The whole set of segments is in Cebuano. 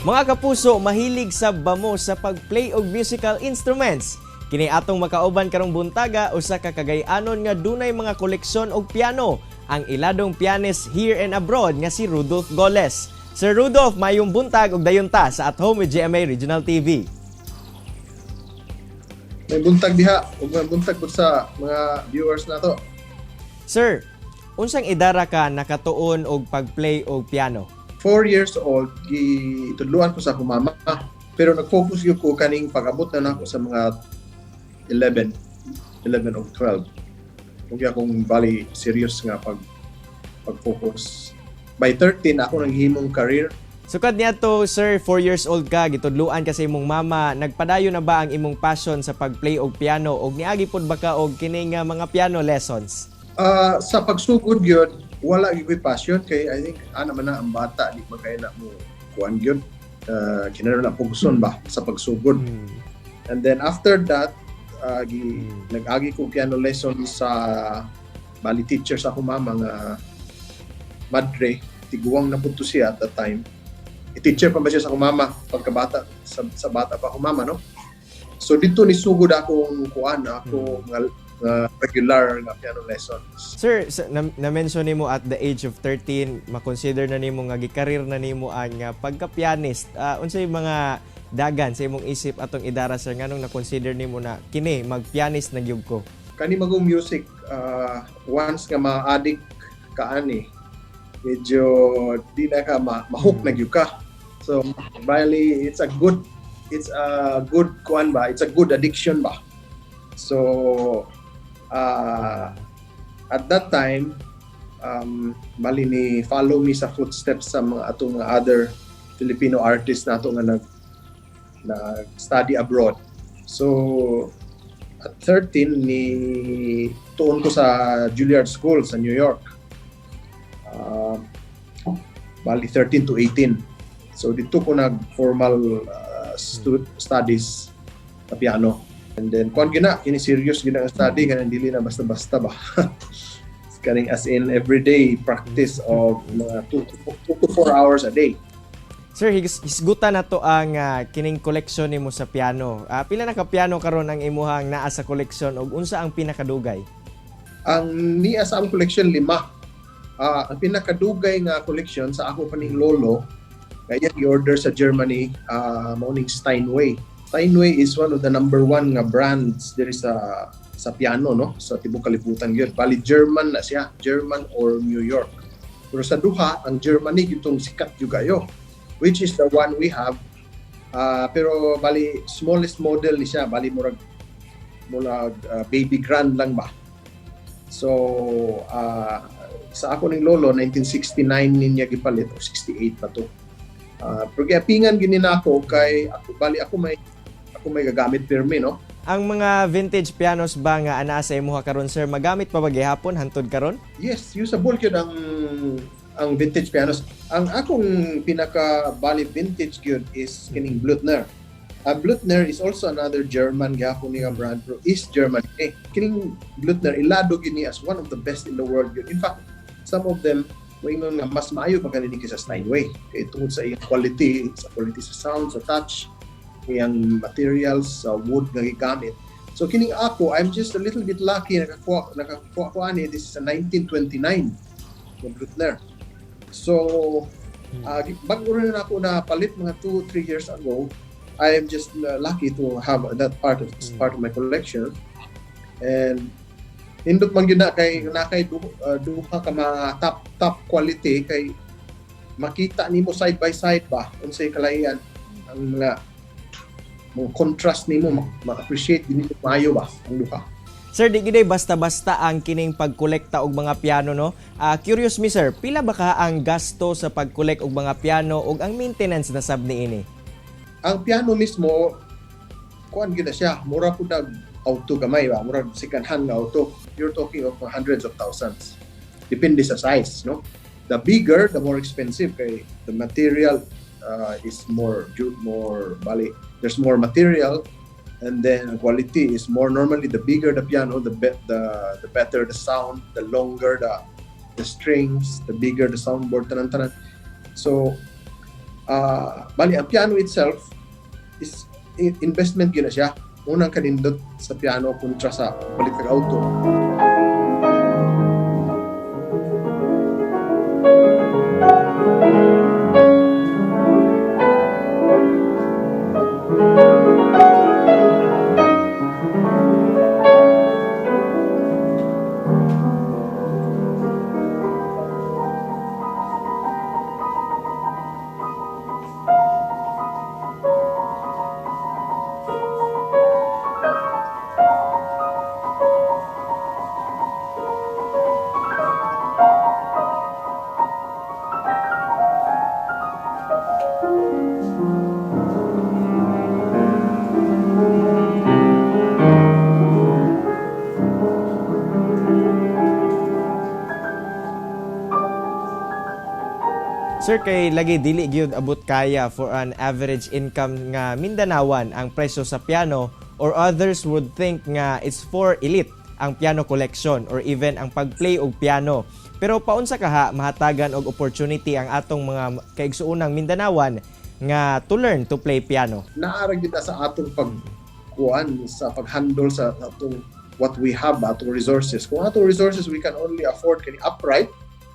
Mga kapuso, mahilig sa ba mo sa pag-play og musical instruments? Kini atong makauban karong buntaga, usa ka Cagay-anon nga dunay mga koleksyon og piano, ang iladong pianist here and abroad nga si Rudolph Goles. Sir Rudolph, mayong buntag ug dayon ta sa At Home with GMA Regional TV. May buntag diha ug may buntag pud sa mga viewers nato. Sir, unsang edara ka nakatuon og pag-play og piano? 4 years old gitudluan ko sa akong mama. Pero nag-focus gyud ko kaning pag-abot na nako sa mga 11, 11 o 12. Ug akong bali serious nga pag-focus. By 13 ako nang himong career. Sukad niadto, sir, 4 years old ka, gitudluan ka sa imong mama. Nagpadayon na ba ang imong passion sa pag-play og piano og niagi pod ba ka og kining nga mga piano lessons? Ah, sa pagsugod gyud, wala gyud ko'y passion kay I think ana man na ang bata, di man kay na mo kuan gyud. Kinahanglan na fokuson ba sa pagsugod. And then after that, nag-agi ko piano lesson sa bali teacher sa akong mama nga madre, tiguang na pud to siya at that time. I-teacher pa ba siya sa akong mama pagkabata sa bata pa akong mama, no? So dito ni sugod akong kuan ako nga regular nga piano lessons. Sir, na-mention nimo at the age of 13, makonsider na nimo nga gi-career na nimo ang pagka-pianist. Unsay mga dagan sa imong isip atong idara, sir, nganong na-consider nimo na kini mag-pianist na gyud ko? Kani magong music, once nga ma-addict ka ani, medyo di na ka ma-hook na gyud ka. So bali it's a good kuan ba, it's a good addiction ba. So at that time, bali ni follow me sa footsteps sa mga atong mga other Filipino artists nato nga nag study abroad. So at 13 ni tuon ko sa Juilliard School sa New York. Bali 13 to 18. So dito ko nag formal studies sa piano. And then kuan gina kini, serious gina ang study kanang dili na basta-basta ba. Kaning as in everyday practice of mga 2 to 4 hours a day. Sir, hisgutan na to ang kining koleksyon nimo sa piano. Pila na ka piano karon ang imuhang naa sa koleksyon ug unsa ang pinakadugay? Ang niya sa among collection, lima. Ang pinakadugay nga collection sa ako pa ning lolo kaya i-order sa Germany, mao ning Steinway. Steinway is one of the number one nga brands diri sa piano, no, sa tibuok kalibutan gyud. Bali German na siya, German or New York. Pero sa duha, ang Germany gyud sikat gyud kayo, which is the one we have. Pero bali smallest model ni siya, bali murag baby grand lang ba. So, sa ako ning lolo, 1969 ninya gipalit o 68 pa to. Pero giapingan gini nako kay ako bali ako may gagamit pirmi, no. Ang mga vintage pianos ba nga anaa sa imuha karon, sir, magamit pa ba gihapon hantod karon? Yes, usable gyud ang vintage pianos. Ang akong pinaka bali vintage gyud is kining Blüthner. Blüthner is also another German gihapon nga brand pero East German. Eh, kining Blüthner ilado gyud ni as one of the best in the world gyud. In fact, some of them moingon nga mas maayo pa kanini kaysa Steinway. Kay tungod sa iyang quality, sa quality sa sound, sa touch, iyang materials, sa wood nga gigamit. So kining ako, I'm just a little bit lucky nakakuha ko ani. This is a 1929 nga Blüthner. So bago rin ako na palit mga 2 3 years ago. I am just lucky to have that part of my collection. And nindot man gyud na kay na kay duha ka mga top top quality kay makita nimo side by side ba unsay kalahian ang mga mo contrast nimo, ma-appreciate din nimo maayo ba ang duha. Sir, di gyud basta-basta ang kining pagkolekta og mga piano, no? Curious mi, sir, pila ba ka ang gasto sa pag-collect og mga piano ug ang maintenance na sab niini? Ang piano mismo, kuan gyud na siya, mura pud nag auto gamay ba, mura second hand nga auto. You're talking of hundreds of thousands, depende sa size, no? The bigger, the more expensive kay the material is more, bali there's more material and then quality is more. Normally, the bigger the piano, the better the sound, the longer the strings, the bigger the soundboard, tanan tanan. So Bali ang piano itself is investment gyud na siya. Unang kanindot sa piano kontra sa palit kag auto. Sir, kay lagi dili gyud abot kaya for an average income nga Mindanaoan ang presyo sa piano, or others would think nga it's for elite ang piano collection or even ang pagplay og piano. Pero paunsa kaha mahatagan og opportunity ang atong mga kaigsuonang Mindanaoan nga to learn to play piano? Naa ra gyud na sa atong pagkuan, sa pag-handle sa atong what we have, atong resources. Kung atong resources, we can only afford kani upright,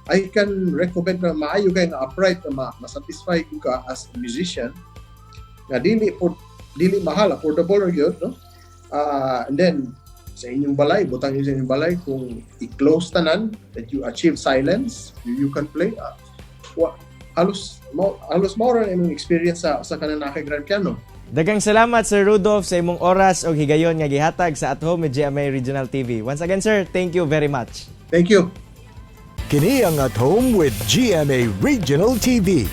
I can recommend na maayo kay nga upright na ma-satisfy ka as a musician nga dili po, dili mahal, affordable ra gyud, no? And then sa inyong balay, butang niyo sa inyong balay, kung i-close tanan that you achieve silence, you can play. Halos mao ra imong experience sa kanang naa kay grand piano. Daghang salamat, Sir Rudolph, sa imong oras og higayon nga gihatag sa At Home with GMA Regional TV. Once again, sir, thank you very much. Thank you. Kini ang At Home with GMA Regional TV.